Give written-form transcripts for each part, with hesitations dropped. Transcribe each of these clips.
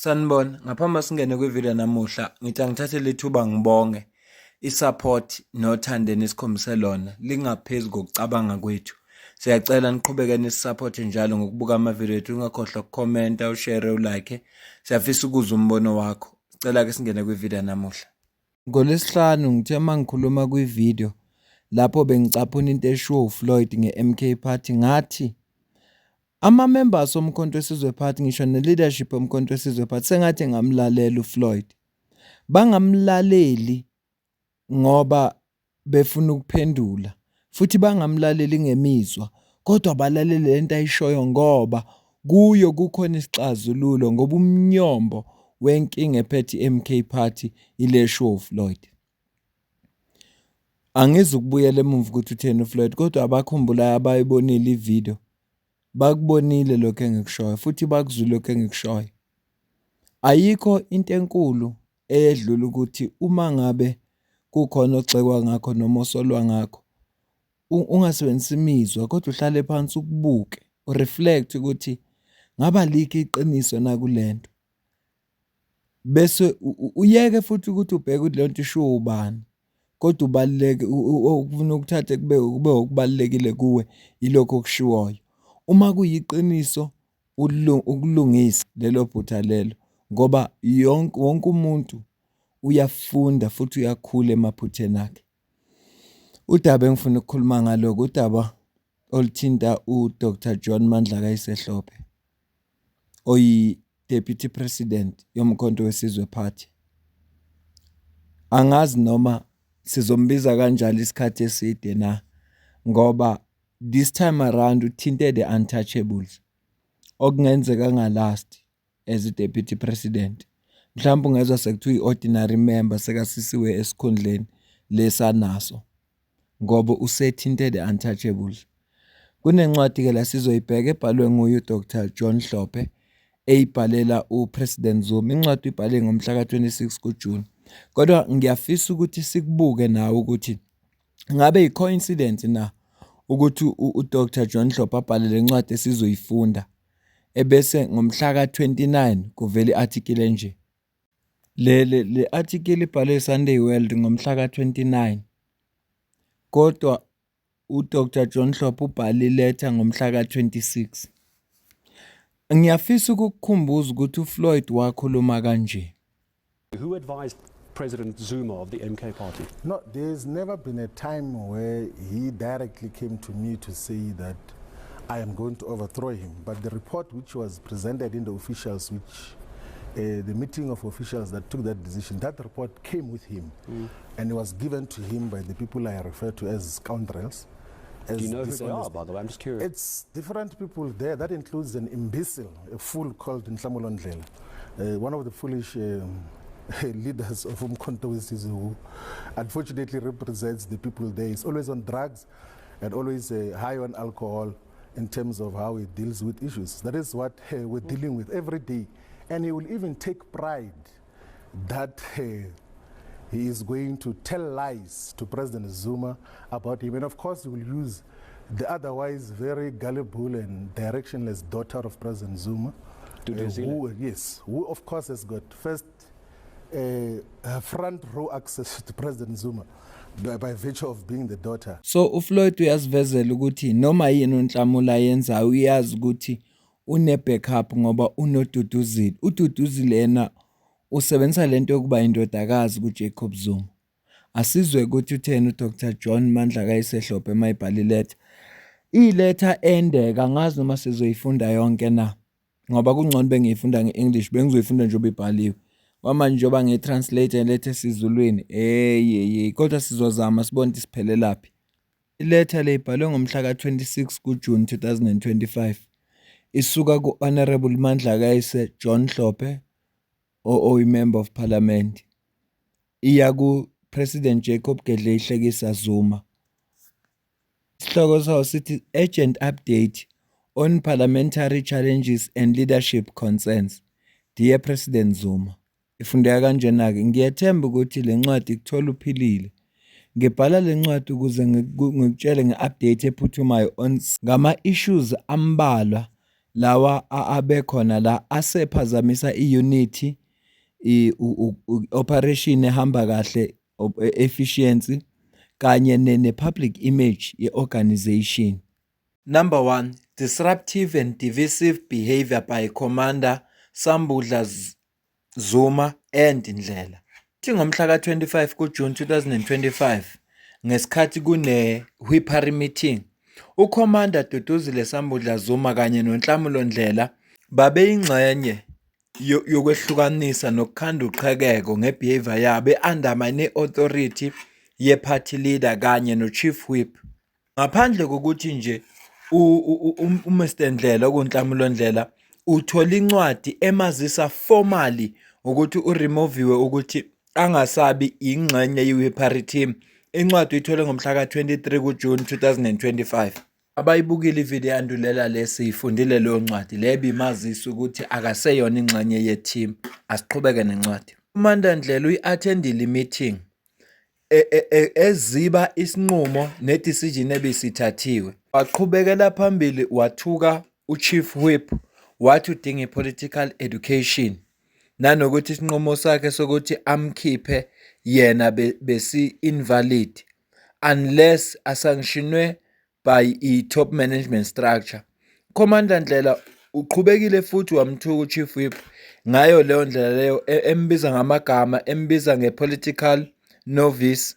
Sanibona, ngaphambi singene kwividiyo namuhla, ngithi angithathe lethuba ngibonge i-support nothando enisikhombise lona lingaphezu kokucabanga kwethu. Siyacela niqhubeke nisisapothe njalo ngokubuka amavidiyo ethu, ungakhohlwa ukukhomenta, ushere, ulike. Siyafisa ukuzwa umbono wakho. Sicela-ke singene kwividiyo namuhla. NgoLwesihlanu ngithe uma ngikhuluma kwividiyo lapho bengicaphuna into eshiwo uFloyd nge-MK Party ngathi Ama-members oMkhonto weSizwe Party ngisho ne-leadership yoMkhonto weSizwe Party sengathi engamlalela uFloyd. Bangamlaleli ngoba befuna ukuphendula futhi bangamlaleli ngemizwa kodwa balalele lento ayishoyo ngoba kuyo kukhona isixazululo ngoba umnyombo wenkinga ephethe i-MK Party ile eshiwo uFloyd. Angizukubuyela emuva ukuthi utheni uFloyd kodwa abakhumbulayo abayibonile ividiyo bakubonile lokhu engikushoyo futhi bakuzwile lokhu engikushoyo. Ayikho into enkulu eyedlula ukuthi uma ngabe kukhona ogxekwa ngakho noma osolwa ngakho ungasebenzisi imizwa kodwa uhlale phansi ukubuke u-reflect ukuthi ngabe alikho iqiniso na kule nto. Bese uyeke futhi ukuthi ubheke ukuthi leyo nto ishiwo ubani, kodwa ubaluleke okufuna ukuthathe kube kube okubalulekile kuwe yilokhu okushiwoyo. Uma kuyiqiniso ukulungise lelo phutha lelo ngoba yonke wonke umuntu uyafunda futhi uyakhula emaphutheni akhe. Udaba engifuna ukukhuluma ngalo-ke udaba oluthinta uDr John Mandlakayise Hlophe. Oyi-Deputy President yoMkhonto weSizwe Party. Angazi noma sizombiza kanjalo isikhathi eside na ngoba this time around uthinte the untouchables okungenzeka angalasti as i-deputy president. Mhlawumbe ungezwa sekuthiwa i-ordinary member sekasisiwe esikhundleni lesi anaso. Ngoba usethinte the untouchables. Kunencwadi-ke la sizoyibheka ebhalwe nguye uDr John Hlophe eyibhalela uPresident Zuma. Incwadi uyibhale ngomhla ka-26 kuJuni. Kodwa ngiyafisa ukuthi sikubuke nawe ukuthi ngabe i-coincidence na ukuthi uDr John Hlophe abhale le ncwadi esizoyifunda ebese ngomhla ka-29 kuvela i-article enje. Le le le article ibhalwe i-Sunday World ngomhla ka-29 kodwa uDr John Hlophe ubhale iletha ngomhla ka-26. Ngiyafisa ukukukhumbuza ukuthi uFloyd wakhuluma kanje. Who advised President Zuma of the MK Party? No, there's never been a time where he directly came to me to say that I am going to overthrow him. But the report which was presented in the officials, which the meeting of officials that took that decision, that report came with him. And it was given to him by the people I refer to as scoundrels. As Do you know who they are, by the way? I'm just curious. It's different people there. That includes an imbecile, a fool called Nhlamulo Ndhlela, one of the foolish leaders of Umkhonto weSizwe who unfortunately represents the people there. He's always on drugs and always high on alcohol in terms of how he deals with issues. That is what we're dealing with every day. And he will even take pride that he is going to tell lies to President Zuma about him. And of course, he will use the otherwise very gullible and directionless daughter of President Zuma. Who, yes, who of course has got first front row access to President Zuma by virtue of being the daughter. So uFloyd uyasivezela ukuthi noma yini uNhlamulo ayenzayo uyazi ukuthi une-backup ngoba unoDuduzile. UDuduzile yena usebenzisa lento yokuba indodakazi kuJacob Zuma. Asizwe ukuthi utheni uDr John Mandlakayise Hlophe uma ebhala iletha. Iletha ende-ke angazi noma sizoyifunda yonke na ngoba kungcono bengiyifunda nge-English bengizoyifunda njengoba ibhaliwe. Kwamanje njengoba ngiyi-translate ngiletha esiZulwini, hheyi hheyi kodwa sizozama sibone ukuthi siphelelaphi. Iletha le ibhalwe ngomhla ka-26 kuJuni 2025 isuka ku-Honourable Mandlakayise John Hlophe oyi-Member of Parliament iya ku-President Jacob Gedleyihlekisa Zuma. Isihloko sawo sithi Urgent Update on Parliamentary Challenges and Leadership Concerns. Dear President Zuma. Ifundeka kanjena-ke, ngiyethemba ukuthi le ncwadi ikuthola uphilile. Ngibhala le ncwadi ukuze ngikutshele nge-update ephuthumayo on ngama-issues ambalwa. lawa abekhona la asephazamisa i-unity, i-operation ehamba kahle, efficiency kanye ne-public image ye-organization. Number one, disruptive and divisive behavior by Commander Sambudla Zuma and Ndlela. Kuthi ngomhla ka-25 kuJune 2025 ngesikhathi kune-whippery meeting, uCommander Duduzile Sambudla Zuma kanye noNhlamulo Ndlela babeyingxenye yokwehlukanisa nokukhanda uqhekeko nge-behaviour yabo e-undermine i-authority ye-party leader kanye no-chief whip. Ngaphandle kokuthi nje uMr Ndlela okuwuNhlamulo Ndlela uthola incwadi emazisa formally ukuthi uremoviwe ukuthi angasabi ingxenye ye-whippery team. Incwadi uyithole ngomhla ka-23 kuJune 2025. Abayibukile ividiyo eyandulela le siyifundile leyo ncwadi le ebimazisa ukuthi akaseyona ingxenye ye-team. Asiqhubeke nencwadi. UManda Ndlela uyi-attendile i-meeting eziba isinqumo ne-decision ebisithathiwe. Waqhubekela phambili wathuka uChief Whip wathi udinga i-political education nanokuthi isinqumo sakhe sokuthi amkhiphe yena besi-invalid unless asanctionwe by i-top management structure. Commander Ndlela uqhubekile futhi wamthuka uChief Whip ngayo leyo ndlela leyo embiza ngamagama embiza nge-political novice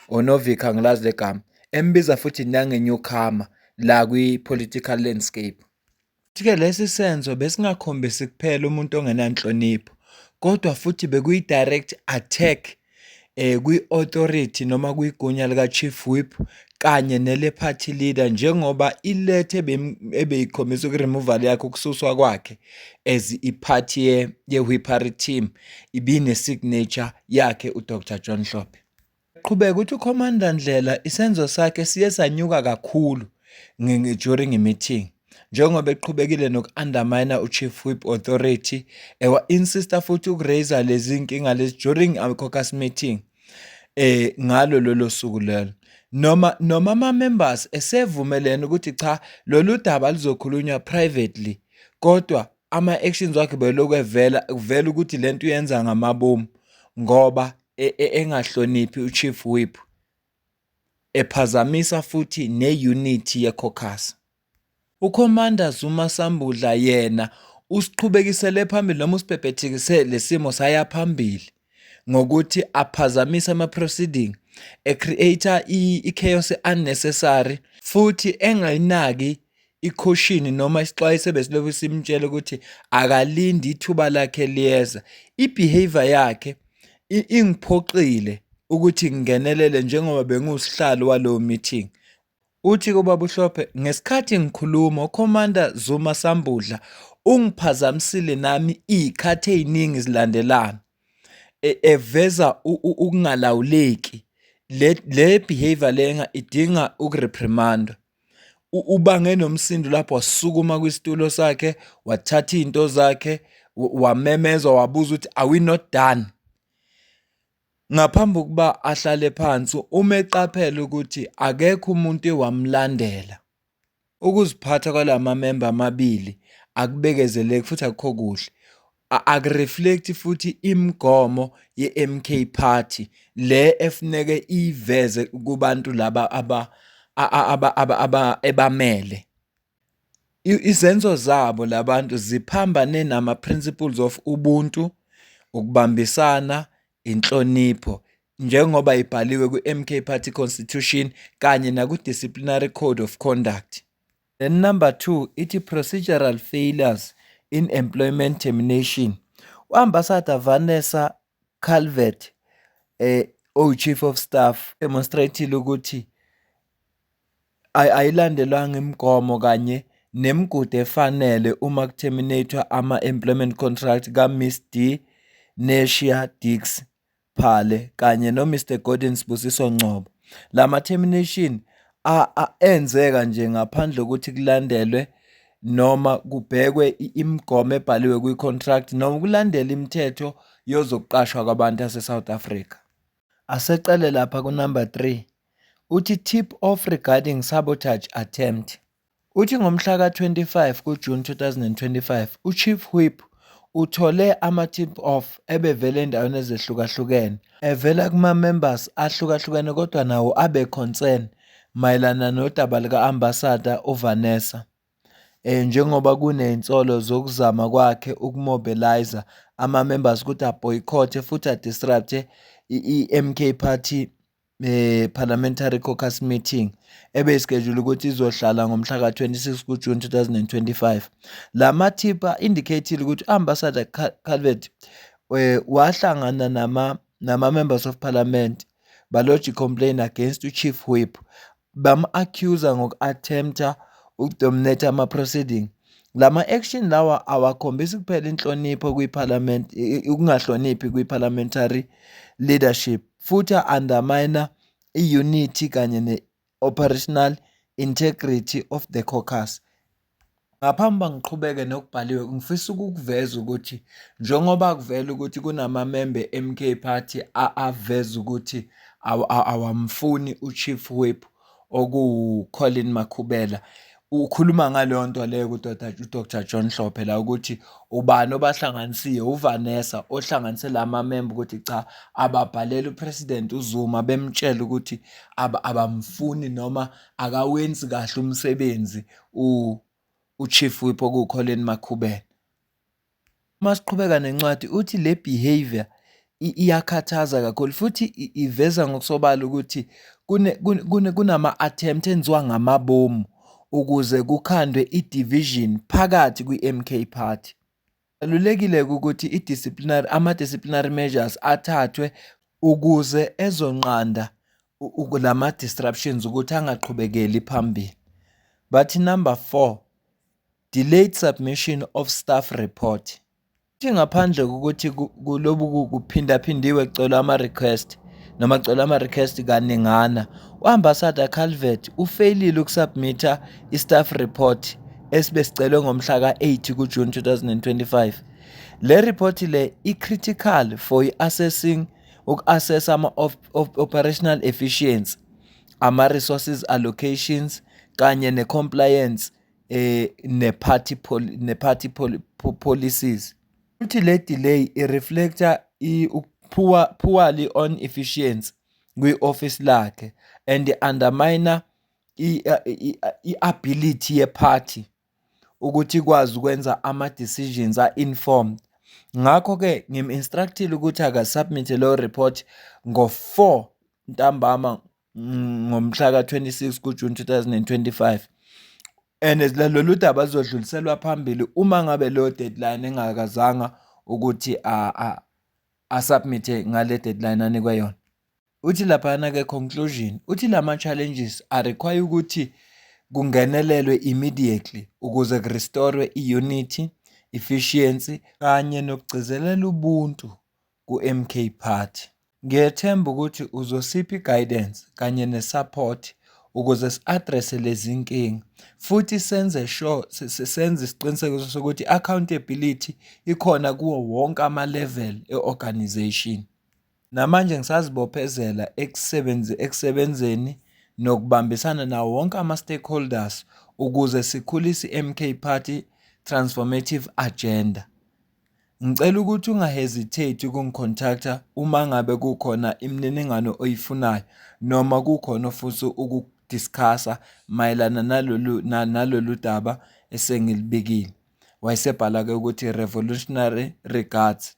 or novic angilazi legama embiza futhi nange-newcomer la kwi-political landscape. Futhi-ke lesi senzo besingakhombisi kuphela umuntu ongenanhlonipho kodwa futhi bekuyi-direct attack kwi-authority noma kwigunya lika-Chief Whip kanye nele-party leader njengoba iletha ebeyikhombisa uku-removal yakhe ukususwa kwakhe as i-party ye-whippery team ibine-signature yakhe uDr John Hlophe. Qhubeka uthi uCommander Ndlela isenzo sakhe siye sanyuka kakhulu during i-meeting njengoba eqhubekile noku-undermine u-Chief Whip Authority ewa-insista futhi uku-raise lezi nkinga lezi during our caucus meeting ngalo lolo suku lelo noma ama-members esevumelene ukuthi cha lolu daba luzokhulunywa privately kodwa ama-actions wakhe belokhu evela kuvela ukuthi lento uyenza ngamabomu ngoba engahloniphi u-Chief Whip ephazamisa futhi ne-unity ye-caucus. UCommander Zuma Sambudla yena usiqhubekisele phambili noma usibhebhethekise lesimo saya phambili ngokuthi aphazamise ama-proceeding e-create i-chaos unnecessary futhi engayinaki i-caution noma isixwayiso ebesilokhu simtshela ukuthi akalindi ithuba lakhe liyeza. I-behaviour yakhe ingiphoxile ukuthi ngingenelele njengoba bengusihlalo walowo meeting. Uthi kubaba uHlophe, ngesikhathi ngikhuluma uCommander Zuma Sambudla ungiphazamisile nami iy'khathi ey'ningi zilandelana eveza ukungalawuleki. Le behaviour lena idinga ukureprimandwa. Ubange nomsindo lapho wasukuma kwisitulo sakhe wathatha iy'nto zakhe wamemeza wabuza ukuthi are we not done? Ngaphambi kokuba ahlale phansi uma eqaphela ukuthi akekho umuntu ewamlandela. Ukuziphatha kwalamamemba amabili akubekezeleki futhi akukho kuhle. Aku-reflect futhi imigomo ye-M_K Party le efuneke iyiveze kubantu laba aba ebamele. Izenzo zabo labantu ziphambane nama-principles of ubuntu, ukubambisana, inhlonipho njengoba ibhaliwe kwi-M_K Party Constitution kanye naku-Disciplinary Code of Conduct. Then number 2 ithi procedural failures in employment termination. U-Ambassador Vanessa Calvert oyi-Chief of Staff demonstrate-ile ukuthi ayilandelwanga imigomo kanye nemigudu efanele uma ku-terminate-wa ama-employment contract ka-Miss D Neshia Dix Phale kanye no-Mr Gordon Sibusiso Ngcobo. Lama termination enzeka nje ngaphandle kokuthi kulandelwe noma kubhekwe imigomo ebhaliwe kwi-contract noma kulandele imithetho yozokuqashwa kwabantu ase-South Africa. Asecele lapha ku-number 3 uthi tip off regarding sabotage attempt. Uthi ngomhla ka-25 kuJuni 2025, uChief Whip uthole ama-tip-off ebevela ezindaweni ezehlukahlukene, evela kuma-members ahlukahlukene kodwa nawo abe-concern mayelana nodaba luka-Ambassador uVanessa. Njengoba kunezinsolo zokuzama kwakhe uku-mobilise ama-members ukuthi a-boycott-e futhi a-disrupt-e i-M_K Party Parliamentary Caucus meeting ebeyi-schedule ukuthi izohlala ngomhla ka-26 kuJune 2025. La mathiphu a-indicate-ile ukuthi u-Ambassador Calvert wahlangana nama-members of parliament ba-lodge i-complaint against u-Chief Whip, bam-accuse-a ngoku-attempt-a uku-dominate ama-proceeding. Lama-action lawa awakhombisi kuphela inhlonipho kwi-parliament, ukungahloniphi kwi-parliamentary leadership, futhi a-undermine i-unity kanye ne-operational integrity of the caucus. Ngaphambi uba ngiqhubeke nokubhaliwe, ngifisa ukukuveza ukuthi njengoba kuvela ukuthi kunamamemba e-M_K Party aveza ukuthi awamfuni u-Chief Whip okuwu-Colin Makhubela. Ukhuluma ngaleyo nto leyo u-Dr John Hlophe la ukuthi ubani obahlanganisile, uVanessa ohlanganise lamamemba ukuthi cha ababhalele u-President uZuma bemtshela ukuthi abamfuni noma akawenzi kahle umsebenzi u-Chief Whip okuwu-Colin Makhubela. Uma siqhubeka nencwadi uthi le behaviour iyakhathaza kakhulu futhi iveza ngokusobala ukuthi kunama-attempt enziwa ngamabomu ukuze kukhandwe i-division phakathi kwi-M_K Party. Kubalulekile-ke ukuthi i-disciplinary, ama-disciplinary measures athathwe ukuze ezonqanda lama-disruptions ukuthi angaqhubekeli phambili. Bathi number 4, delayed submission of staff report. Kuthi ngaphandle kokuthi kulobu kuphindaphindiwe kucelwa ama-request noma kucelwa ama-request kaningana, u-Ambassador Calvert ufeyilile ukusubmitha i-staff report esibe sicelwe ngomhla ka-8 kuJune 2025. Le report le i-critical for i-assessing uku-assess ama-operational efficiency, ama-resources allocations kanye ne-compliance ne-party policies. Futhi le delay i-reflect-a poorly on efficiency kwi-office lakhe and undermine i-ability ye-party ukuthi ikwazi ukwenza ama-decisions a-informed. Ngakho-ke ngim-instruct-ile ukuthi aka-submit-e leyo report ngo-4 ntambama ngomhla ka-26 kuJune 2025. And lolu daba luzodluliselwa phambili uma ngabe leyo deadline engakazanga ukuthi a-submit-e ngale deadline anikwe yona. Uthi laphana-ke conclusion, uthi lama-challenges a-require ukuthi kungenelelwe immediately ukuze ku-restore i-unity, efficiency kanye nokugcizelela ubuntu ku-M_K Party. Ngiyethemba ukuthi uzosipha i-guidance kanye ne-support ukuze si-address-e lezi nkinga futhi senze sure, senze isiqinisekiso sokuthi i-accountability ikhona kuwo wonke ama-level e-organization. Namanje ngisazibophezela ekusebenzeni nokubambisana nawo wonke ama-stakeholders ukuze sikhulise i-M_K Party transformative agenda. Ngicela ukuthi unga-hesitate ukungi-contact-a uma ngabe kukhona imininingwane oyifunayo noma kukhona ofisa ukuku-discuss-a mayelana nalolu daba esengilibikile. Wayesebhala-ke ukuthi revolutionary regards,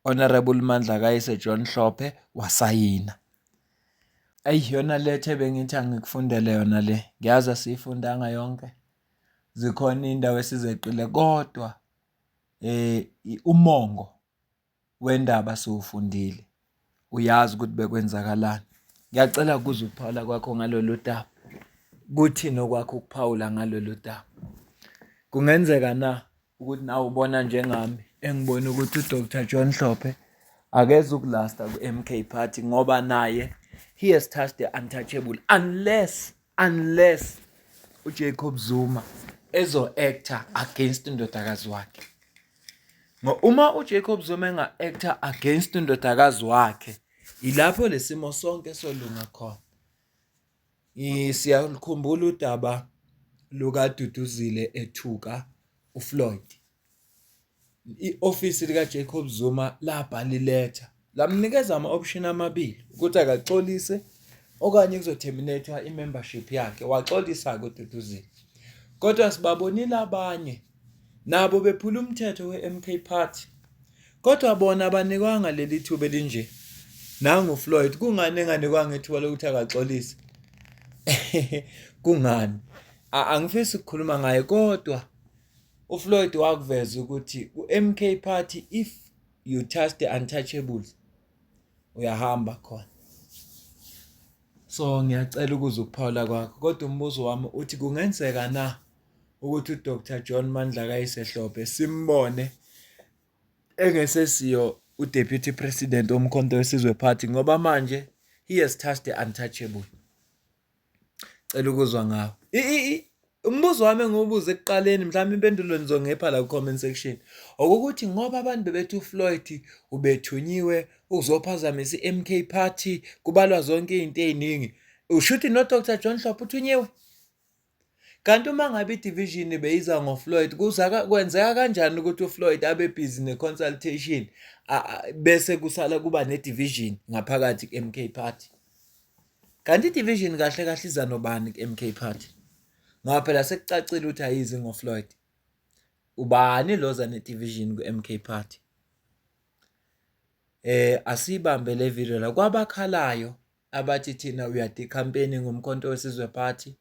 Honourable Mandlakayise John Hlophe, wasayina. Eyi iyona letha ebengithi angikufundele yona le, ngiyazi asiyifundanga yonke, zikhona iy'ndawo esizeqile kodwa umongo wendaba siwufundile, uyazi ukuthi bekwenzakalani. Ngiyacela ukuzwa ukuphawula kwakho ngalolu daba. Kuthini okwakho ukuphawula ngalolu daba? Kungenzeka na ukuthi nawe ubona njengami engibona ukuthi uDr John Hlophe akeze ukulasta ku-M_K Party ngoba naye he has touched the untouchable unless uJacob Zuma ezo-acta against indodakazi wakhe. Uma uJacob Zuma enga-acta against indodakazi wakhe, ilapho lesimo sonke solunga khona. Siyalukhumbula udaba lukaDuduzile ethuka uFloyd. I-ofisi likaJacob Zuma labhala iletha lamnikeza ama-option amabili ukuthi akaxolise okanye kuzo-terminate-wa i-membership yakhe. Waxolisa-ke uDuduzile. Kodwa sibabonile abanye nabo bephula umthetho we-MK Party. Kodwa bona abanikwanga leli thuba elinje. Nangu Floyd kungani enganikwanga ithuba lokuthi akaxolise? Kungani? Angifisi ukukhuluma ngaye kodwa uFloyd wakuveza ukuthi ku-MK Party if you touch the untouchables uyahamba khona. So ngiyacela ukuzwa ukuphawula kwakho kodwa umbuzo wami uthi kungenzeka na ukuthi uDr John Mandlakayise Hlophe simbone engesesiyo uDeputy President woMkhonto weSizwe Party ngoba manje he has touched the untouchable. Cela ukuzwa ngawo. Umbuzo wami engiwubuze ekuqaleni mhlawumbe impendulo nizongipha la ku-comment section okokuthi ngoba abantu bebethi uFloyd ubethunyiwe uzophazamisa i-MK Party kubalwa zonke izinto eziningi ushuthi no-Dr John Hlophe uthunyiwe. Kanti uma ngabe i-division beyiza ngoFloyd kuza kwenzeka kanjani ukuthi uFloyd abe busy ne-consultation bese kusala kuba ne-division ngaphakathi ku-MK Party? Kanti i-division kahle kahle iza nobani ku-MK Party? Ngoba phela sekucacile ukuthi ayizi ngoFloyd. Ubani loza ne-division ku-MK Party? Asibambe le video la kwabakhalayo abathi thina we are decampaigning ngumkhonto wesizwe party,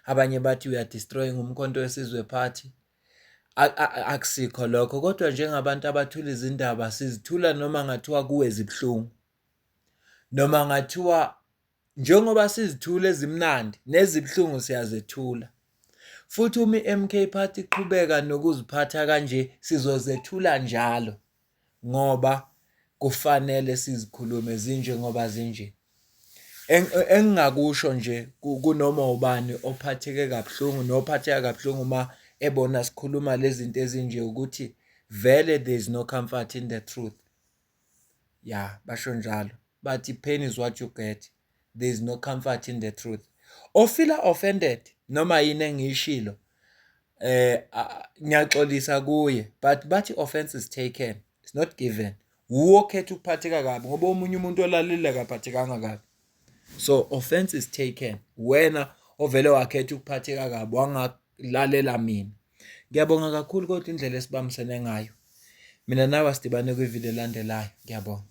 abanye bathi we are destroying umkhonto wesizwe party. Akusikho lokho kodwa njengabantu abathula izindaba sizithula noma ngathiwa kuwe zibuhlungu. Noma ngathiwa njengoba sizithula ezimnandi nezibuhlungu siyazethula. Futhi uma i-MK Party iqhubeka nokuziphatha kanje sizozethula njalo ngoba kufanele sizikhulume zinjengoba zinje. Engingakusho nje kunoma ubani ophatheke kabuhlungu nophatheka kabuhlungu uma ebona sikhuluma lezi zinto ezinje ukuthi vele there is no comfort in the truth. Ya, basho njalo. Bathi pain is what you get. There is no comfort in the truth. Ofila offended noma yini engiyishilo ngiyaxolisa kuye but bathi offense is taken it's not given. Wuwe okhetha ukuphatheka kabi ngoba omunye umuntu olalele akaphathekanga kabi. So offense is taken. Wena ovele wakhetha ukuphatheka kabi wangalalela mina. Ngiyabonga kakhulu kodwa indlela esibambisene ngayo. Mina nawe asidibane kwividiyo elandelayo. Ngiyabonga.